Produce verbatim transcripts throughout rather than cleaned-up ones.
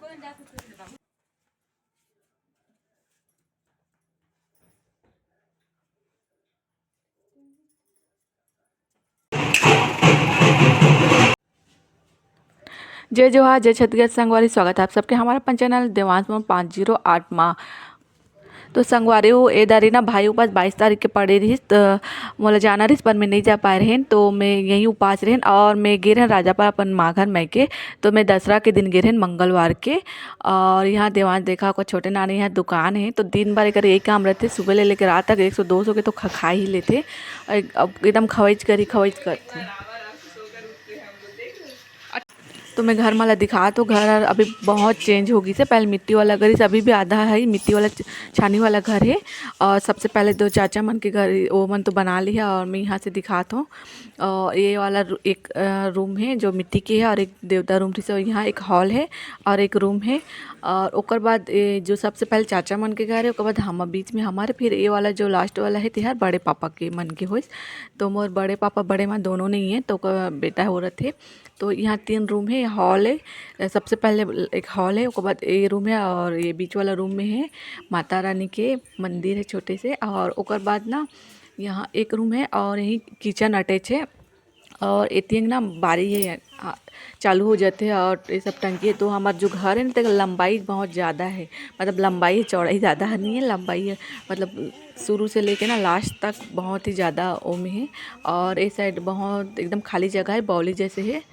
जय जोहार, जय छत्तीसगढ़ संगवारी, स्वागत है आप सबके हमारे अपन चैनल देवांश मोर पाँच जीरो आठ मा। तो संगवारी हो, ए दारी ना भाई उपास बाईस तारीख के पड़े रहिस, त मोला जाना रहिस, पर मैं नहीं जा पाए रहेन, तो मैं यहीं उपास रहेन और मैं गे रहेन राजापारा अपन माँ घर मायके। तो मैं दसरा के दिन गे रहेन, मंगलवार के। और यहाँ देवांश देखा, ओकर छोटे नानी यहाँ दुकान है, तो दिन भर एकर यही काम रहते, सुबह ले लेकर रात तक एक सौ दो सौ के तो ख-, खा ही लेते। एक-, अब एकदम खवाइच करी, खवाइच करते। तो मैं घर वाला दिखात हो, घर अभी बहुत चेंज हो गई से। पहले मिट्टी वाला घर, इस अभी भी आधा है मिट्टी वाला छ-, छानी वाला घर है। और सबसे पहले दो चाचा मन के घर, वो मन तो बना ली है। और मैं यहाँ से दिखात हूँ, और ये वाला रू-, एक, अ, रूम है जो मिट्टी के है, और एक देवता रूम, तो यहाँ एक हॉल है और एक रूम है। और ओकर बाद ये जो सबसे पहले चाचा मन के घर है, ओकर बाद हम बीच में हमारे, फिर ये वाला जो लास्ट वाला है, तेहर बड़े पापा के मन के होइस। तो मोर बड़े पापा, बड़े माँ दोनों नहीं है, तो ओकर बेटा हो रथे। तो यहाँ तीन रूम है, हॉल है, सबसे पहले एक हॉल है, ओकर बाद ये रूम है और ये बीच वाला रूम में है माता रानी के मंदिर है छोटे से। और ओकर बाद ना यहाँ एक रूम है और यहीं किचन अटैच है। और एती अंग ना बारी है, आ, चालू हो जाते हैं और ये सब टंकी है। तो हमार जो घर है ना, तेकर लंबाई बहुत ज़्यादा है, मतलब लंबाई है, चौड़ाई ज़्यादा है नहीं है, लंबाई है, मतलब शुरू से लेके ना लास्ट तक बहुत ही ज़्यादा ओमे है। और ये साइड बहुत एकदम खाली जगह है, बौली जैसे है।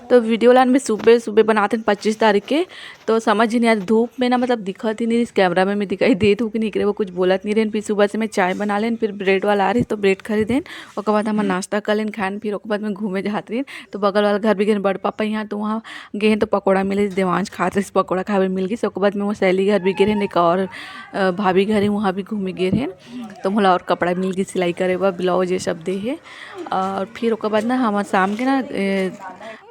तो वीडियो लाइन में सुबह सुबह बनाते हैं पच्चीस तारीख के, तो समझ ही नहीं आता, धूप में ना मतलब दिखत ही नहीं, इस कैमरा में मैं दिखाई देत हूँ कि नहीं, वो कुछ बोलत नहीं रहन। फिर सुबह से मैं चाय बना लेन, फिर ब्रेड वाला आ रही तो ब्रेड खरीदेन, ओकर बाद हम नाश्ता कर लेन, खाएन, फिर ओकर बाद मैं घूमे जात रहेन। तो बगल वाला घर भी गए बड़ पापा यहाँ, तो वहाँ गए हैं तो पकौड़ा मिले, देवांश खात रहिस, पकौड़ा खावे मिल गई। ओकर बाद मैं वो सहेली घर भी गए रहेन, एक और, अ, भाभी घर है, वहाँ भी घूमे गए रहेन। तो मोला और कपड़ा मिल गई सिलाई करे बर, ब्लाउज ये सब दे है। और फिर ओकर बाद ना हमार शाम के ना, ए,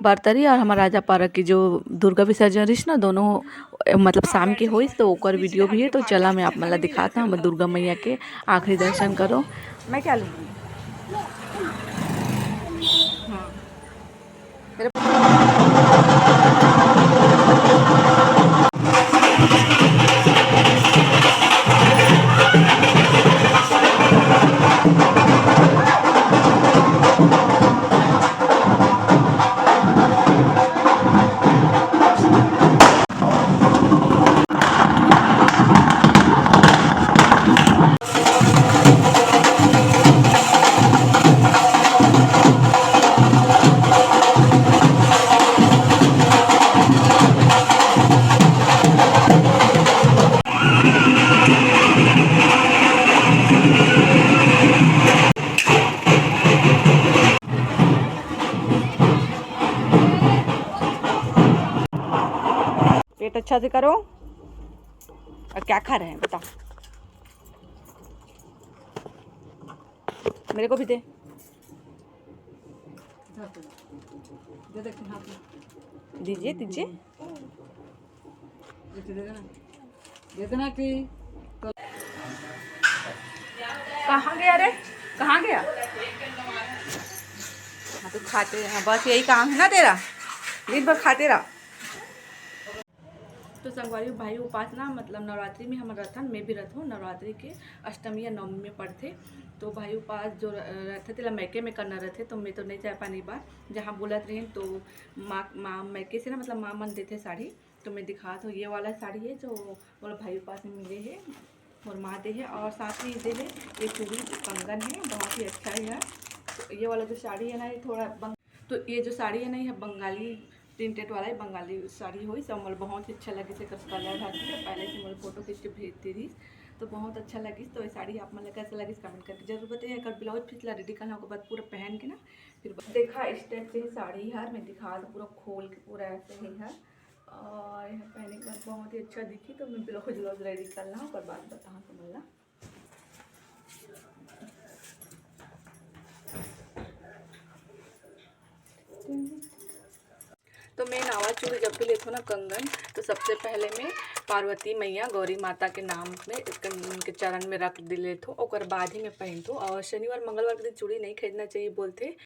बरतरी और हमार राजापारा के जो दुर्गा विसर्जन रहिस ना, दोनों, ए, मतलब शाम के होइस, तो ओकर वीडियो भी है। तो चला मैं आप मन ला दिखात हूँ हमर दुर्गा मैया के आखिरी दर्शन करो। मैं क्या लूँगी? हाँ। पेट अच्छा से करो। और क्या खा रहे हैं बताओ? मेरे को भी दे। दीजिए, दीजिए। कहाँ गया रे? कहाँ गया? हाँ, तो खाते हैं, बस यही काम है ना तेरा, दिन भर खाते रहा। तो संगवारी, भाई उपास ना, मतलब नवरात्रि में हम रथन, मैं भी रथूँ, नवरात्रि के अष्टमी या नवमी में पड़थे। तो भाई उपास जो र-, रथे, तेला मैके में करना रथे, तो मैं तो नहीं जा पानी बार, जहाँ बोलत रहेन तो माँ, माँ मैके से ना, मतलब माँ मन देथे साड़ी, तो मैं दिखात हूँ। ये वाला साड़ी है जो मोला भाई उपास में मिले है, मोर माँ दे है, और साथ में दे है ये चूड़ी कंगन है, बहुत ही अच्छा है। तो ये वाला जो साड़ी है ना, ये थोड़ा बंग-, तो ये जो साड़ी है ना, ये बंगाली प्रिंटेड वाला है, बंगाली साड़ी होइस, और मोला बहुत ही अच्छा लगिस, एकर कलर हर चीज। पहले से मोला फोटो खींच के भेज दे रहिस, तो बहुत अच्छा लगिस। तो ये साड़ी आप मन ला कैसे लगिस, कमेंट करके जरूर बताइए। एकर ब्लाउज पीस ला रेडी करना, ओकर बाद पूरा पहन के ना, फिर ब-, देखा इस टाइप से ही साड़ी हर, मैं दिखा दूँ पूरा खोल के, पूरा ऐसे ही हर। और यहाँ पहने के बाद बहुत ही अच्छा दिखी, तो मैं ब्लाउज व्लाउज रेडी कर ला, ओकर बाद बताऊँ तुम ला। तो मैं नावा चूड़ी जब भी लेथो ना कंगन, तो सबसे पहले मैं पार्वती मैया, गौरी माता के नाम में कं-, उनके चरण में रख दे लेथो, ओकर बाद ही मैं पहनथो। और शनिवार मंगलवार के दिन चूड़ी नहीं खरीदना चाहिए बोलथे।